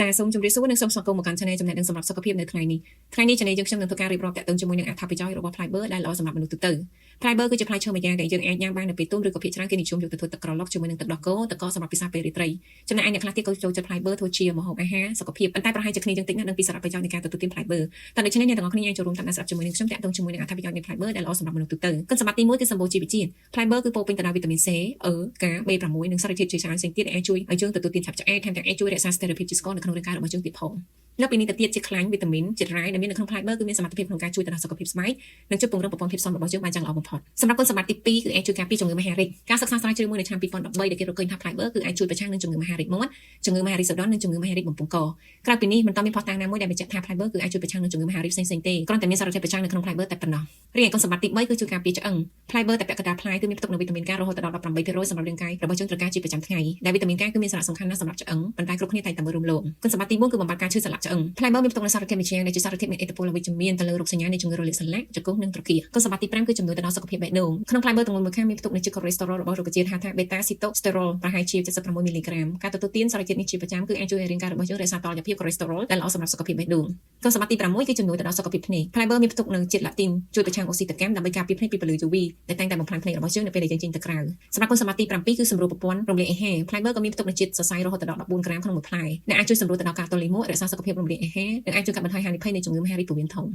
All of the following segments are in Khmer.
ចាសូមជម្រាបសួរនិងសូមស្វាគមន៍មកកាន់ Channel ចំណេះដឹងសម្រាប់សុខភាពនៅថ្ងៃនេះថ្ងៃនេះ Channel យើងខ្ញុំនឹងធ្វើការរៀបរាប់តាក់ទងជាមួយនឹងអត្ថប្រយោជន៍របស់ផ្លែបឺដែលល្អសម្រាប់មនុស្សទូទៅផ្លែបឺគឺជាផ្លែឈើមួយយ៉ាងដែលយើងអាចញ៉ាំបាននៅពេលទុំឬក៏ភាគច្រើនគេនិយមយកទៅធ្វើទឹកក្រឡុកជាមួយនឹងទឹកដោះគោទឹកកកសម្រាប់ពិសាពេលរាត្រីចំណែកឯអ្នកខ្លះទៀតក៏ចូលចិត្តផ្លែបឺធ្វើជាម្ហូបអាហារសុខភាពប៉ុន្តែប្រហែលជាគ្នាយើងតិចណាស់ដឹងពីសារៈប្រយោជន៍នៃការទទួលទានផ្លែបឺតែដូច្នេះអ្នកទាំងអស់គ្នាអាចចូលរួមតាមដានស្ដាប់ជាមួយនឹងខ្ញុំតាក់ទងជាមួយនឹងអត្ថប្រយោជន៍នៃផ្លែបឺដែលល្អសម្រាប់មនុស្សទូទៅគុណសម្បត្តិទី1គឺសម្បូរជីវជាតិផ្លែបឺគឺពោរពេញទៅដោយវីតាមីន C E K B6 និងសារធាតុជាច្រើនផ្សេងទៀតដែលអាចជួយឲ្យយើងទទួលទានឆាប់ឆ្អែតថែមទាំងអាចជួយរក្សាស្ថិរភាពជាតិស្ករនៅក្នុងរាងកាយរបស់យើងទៀតផងលើពីនេះទៅទៀតជាខ្លាញ់វីតាមីនជាតិរ៉ែដែលមាននៅក្នុងផ្លែបឺគឺមានសមត្ថភាពក្នុងការជួយទៅដល់សុខភាពស្បែកនិងជួយពង្រឹងប្រព័ន្ធភាពស៊ាំរបស់យើងបានយ៉ាងល្អបំផុតសម្រាប់គុណសម្បត្តិទី2គឺអាចជួយការពារជំងឺមហារីកការសិក្សាស្រាវជ្រាវមួយនៅឆ្នាំ2013ដែលគេរកឃើញថាផ្លែបឺគឺអាចជួយប្រឆាំងនឹងជំងឺមហារីកមាត់ជំងឺមហារីកសុដន់និងជំងឺមហារីកបំពង់កក្រៅពីនេះមិនទាន់មានភស្តុតាងណាមួយដែលបញ្ជាក់ថាផ្លែបឺគឺអាចជួយប្រឆាំងនឹងជំងឺមហារីកផ្សេងៗទេគ្រាន់តែមានសារធាតុប្រឆាំងនៅក្នុងផ្លែបឺតែប៉ុណ្ណោះរីឯគុណសម្បត្តិទី3គឺជួយការពារឆ្អឹងផ្លែបឺតែពាក់កណ្ដាលផ្លែគឺមានផ្ទុកនូវវីតាមីន K រហូតដល់18%សម្រាប់រាងកាយរបស់យើងត្រូវការជាប្រចាំថ្ងៃដែលវីតាមីន K គឺមានសារៈសំខាន់ណាស់សម្រាប់ឆ្អឹងប៉ុន្តែគ្រប់គ្នាតែងតែមើលរំលងគុណសម្បត្តិទី4គឺបំបត្តិការឈឺសន្លាក់ឆ្អឹងផ្លែបឺមានផ្ទុកនូវសារធាតុមួយយ៉ាងដែលជាសារធាតុមានឥទ្ធិពលអវិជ្ជមានទៅលើរោគសញ្ញានៃជំងឺរលាកសន្លាក់ចង្កូះនិងត្រគាកគុណសម្បត្តិទី5គឺជំនួយទៅដល់សុខភាពបេះដូងក្នុងផ្លែបឺទម្ងន់មួយខាងមានផ្ទុកនូវជាតិកូលេស្តេរ៉ុលរបស់រុក្ខជាតិហៅថាបេតាស៊ីតូស្តេរ៉ុលប្រហែលជា76មីលីក្រាមការទទួលទានសារធាតុនេះជាប្រចាំគឺអាចជួយឲ្យរាងកាយរបស់យើងរក្សាតុល្យភាពកូលេស្តេរ៉ុលដែលល្អសម្រាប់សុខភាពបេះដូងគុណសម្បត្តិទី6គឺជំនួយទៅដល់សុខភាពភ្នែកផ្លែបឺមានផ្ទុកនូវជាតិឡាទីនជួយប្រឆាំងអូស៊ីតកម្មដើម្បីការពារភ្នែកពីពន្លឺ UV ដែលតែងតែបំផ្លាញភ្នែករបស់យើងនៅពេលដែលយើងចេញទៅក្រៅសម្រាប់គុណសម្បត្តិទី7គឺសម្រួលប្រព័ន្ធរំលាយអាហារផ្លែបឺក៏មានផ្ទុកនូវជាតិសរសៃរហូតដល់14ក្រាមក្នុងមួយផ្លែដែលអាចជួយសម្រួលទៅដល់ការទល់លាមករក្សាសុខភាពរំលាយអាហារនិងអាចជួយកាត់បន្ថយហានិភ័យនៃជំងឺមហារីកពោះវៀនធំ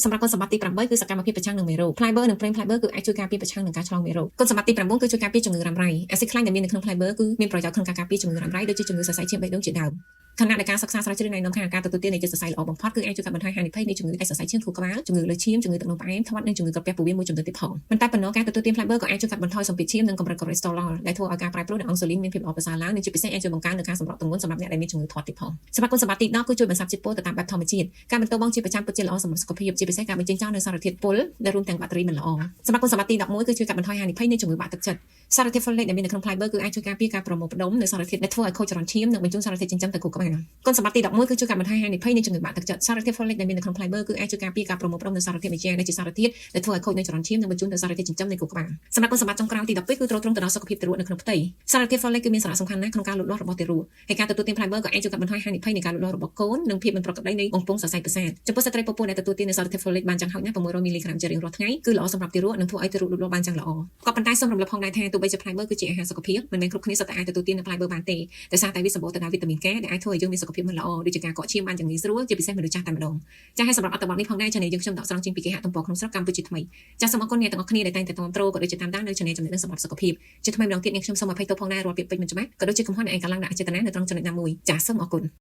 សម្រាប់គុណសម្បត្តិទី8គឺសកម្មភាពប្រឆាំងនឹងមេរោគផ្លែបឺនិងប្រេងផ្លែបឺគឺអាចជួយការពារប្រឆាំងនឹងការឆ្លងមេរោគគុណសម្បត្តិទី9គឺជួយការពារជំងឺរ៉ាំរ៉ៃអាស៊ីតខ្លាញ់ដែលមាននៅក្នុងផ្លែបឺគឺមានប្រយោជន៍ក្នុងការការពារជំងឺរ៉ាំរ៉ៃដូចជាជំងឺសរសៃឈាមបេះដូងជាដើមខណៈដែលការសិក្សាស្រាវជ្រាវណែនាំថាការទទួលទាននៃជាតិសរសៃល្អបំផុតគឺអាចជួយកាត់បន្ថយហានិភ័យនៃជំងឺដាច់សរសៃឈាមខួរក្បាលជំងឺលើសឈាមជំងឺទឹកនោមផ្អែមធាត់និងជំងឺក្រពះពោះវៀនមួយចំនួនទៀតផងមិនតែប៉ុណ្ណោះការទទួលទានផ្លែបឺក៏អាចជួយកាត់បន្ថយសម្ពាធឈាមនិងកម្រិតកូលេស្តេរ៉ុលដែលធ្វើឲ្យការប្រែប្រួលនៃអង់ស៊ូលីនមានភាពល្អប្រសើរឡើងនិងជាពិសេសអាចជួយបង្កើននូវការសម្រកទម្ងន់សម្រាប់អ្នកដែលមានជំងឺធាត់ទៀតផងសម្រាប់គុណសម្បត្តិទី10គឺជួយបន្សាបជាតិពុលទៅតាមបែបធម្មជាតិការបន្ទោបង់ជាប្រចាំពិតជាល្អសម្រាប់សុខភាពជាពិសេសការបញ្ចេញចោលនូវសារធាតុពុលដែលរួមទាំងបាក់តេរីមិនល្អសម្រាប់គុណសម្បត្តិទី11គឺជួយកាត់បន្ថយហានិភ័យនៃជំងឺបាក់ទឹកចិត្តសារធាតុ folate ដែលមាននៅក្នុងផ្លែបឺគឺអាចជួយការពារការប្រមូលផ្ដុំនូវសារធាតុដែលធ្វើឲ្យខូចចរន្តឈាមនិងបញ្ជូនសារធាតុចិញ្ចឹមទៅខួរក្បាលគុណសម្បត្តិទី11គឺជួយកាត់បន្ថយហានិភ័យនៃជំងឺបាក់ទឹកចិត្តសារធាតុ folate ដែលមាននៅក្នុងផ្លែបឺគឺអាចជួយការពារការប្រមូលផ្ដុំនូវសារធាតុមួយយ៉ាងដែលជាសារធាតុដែលធ្វើឲ្យខូចនៅចរន្តឈាមនិងបញ្ជូនទៅសារធាតុចិញ្ចឹមនៃខួរក្បាលសម្រាប់គុណសម្បត្តិចុងក្រោយទី12គឺទ្រទ្រង់ទៅដល់សុខភាពទារកនៅក្នុងផ្ទៃសារធាតុ folate គឺមានសារៈសំខាន់ណាស់ក្នុងការលូតលាស់របស់ទារកហើយការទទួលទានផ្លែបឺក៏អាចជួយកាត់បន្ថយហានិភ័យនៃការលូតលាស់របស់កូននិងភាពមិនប្រក្រតីនៃបំពង់សរសៃប្រសាទចំពោះស្ត្រីពពោះដែលទទួលទាននូវសារធាតុ folate បានយ៉ាងហោចណាស់600មីលីក្រាមជារៀងរាល់ថ្ងៃគឺល្អសម្រាប់ទារកនិងធ្វើឲ្យទារកលូតលាស់បានយ៉ាងល្អក៏ប៉ុន្តែសូមរំលឹកផងដែរថាទោះបីជាផ្លែបឺគឺជាអាហារសុខភាពមិនមែនគ្រប់គ្នាសុទ្ធតែអាចទទួលទាននូវផ្លែបឺបានទេដោយសារតែវាសម្បូរទៅដោយវីតាមីន K ដែលអាចធ្វើឲ្យយើងមានសុខភាពមិនល្អដូចជាការកកឈាមបានយ៉ាងងាយស្រួលជាពិសេសមនុស្សចាស់តែម្ដងចាស់ហើយសម្រាប់អត្ថបទនេះផងដែរ Channel យើងខ្ញុំដកស្រង់ចេញពីគេហទំព័រក្នុងស្រុកកម្ពុជាថ្មីចាស់សូមអរគុណអ្នកទាំងអស់គ្នាដែលតែងតែគាំទ្រក៏ដូចជាតាមដាននៅ Channel ចំណេះដឹងសម្រាប់សុខភាពជាថ្មីម្ដងទៀតនាងខ្ញុំសូមអភ័យទោសផងដែររាល់ពាក្យពេចន៍មិនច្បាស់ក៏ដូចជាកំហុសនៃឯកឡើងដាក់ចេតនានៅត្រង់ចំណុចណាមួយចាសសូមអរគុណ។